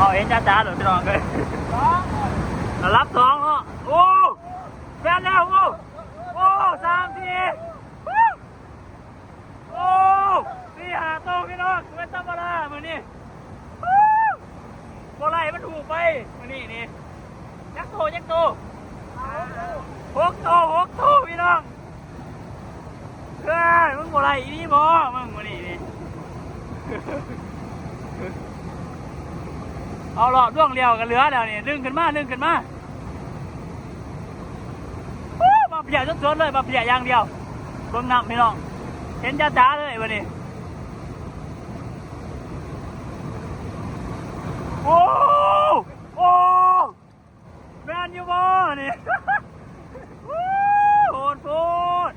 ເອົາເຫັນຈ້າໆໂລດພີ່ນ້ອງເອີຍ. ລະດັບສອງເນາະ. ໂອ້ ແມ່ນແລ້ວ. ໂອ້ ໂອ້ ສາມສີ່. ໂອ້ ສີ່ຫ້າໂຕພີ່ນ້ອງ ບໍ່ແມ່ນທຳມະດາມື້ນີ້. ບໍ່ໄລ່ມັນຫູໄປມື້ນີ້ນີ້. ຈັກໂຕ ຈັກໂຕ? ຫົກໂຕ ຫົກໂຕພີ່ນ້ອງ. ເອີຍ ມຶງບໍ່ໄລ່ອີ່ຫຼີບໍ່ມຶງມື້ນີ້ນີ້? ເອົາລອບດວງດຽວກໍເຫຼືອແລ້ວນີ້. ດຶງຂຶ້ນມາ ດຶງຂຶ້ນມາ. ໂອ້ ມາເພຍສົດໆເລີຍ ມາເພຍຢ່າງດຽວ. ເບິ່ງນ້ຳພີ່ນ້ອງ ເຫັນຈ້າໆເລີຍບັດນີ້. ໂອ້ ໂອ້ ແມ່ນຢູ່ບໍ່ນີ້? ໂຫດໂພດ.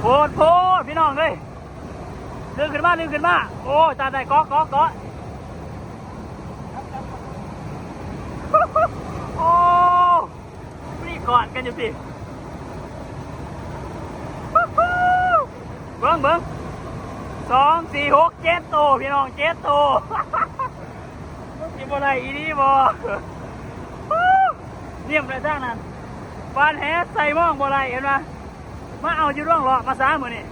ໂຫດໂພດພີ່ນ້ອງເອີຍ. ດຶງຂຶ້ນມາ ດຶງຂຶ້ນມາ. ໂອ້ ຕາຍ ຕາຍ ເກາະ ເກາະ ເກາະ. ໂອ້ ນີ້ກອດກັນຢູ່ຕິ. ເບິ່ງ ເບິ່ງ ສອງ ສີ່ ຫົກ ເຈັດໂຕພີ່ນ້ອງ ເຈັດໂຕ. ມັນຊິບໍ່ໄດ້ອີ່ຫຼີບໍ່? ນຽມໄປທາງນັ້ນ ບາດແຫໃສ່ມອງບໍ່ໄດ້ ເຫັນບໍ່? ມາເອົາຢູ່ດວງເລາະມາຊະມື້ນີ້.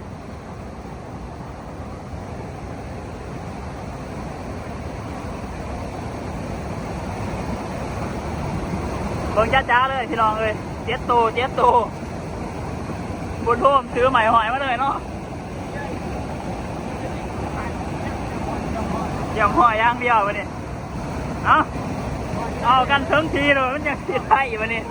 ເບິ່ງຈ້າໆເລີຍພີ່ນ້ອງເອີຍ ເຈັດໂຕ ເຈັດໂຕ. ບຸນໂຮມຖືໄມ້ຫ້ອຍມາເລີຍເນາະ ຢາກຫ້ອຍຢ່າງດຽວບັດນີ້. ເອົາ ເອົາກັນເຖິງທີ່ໂລດ ມັນຈັ່ງຊິໄດ້ບັດນີ້.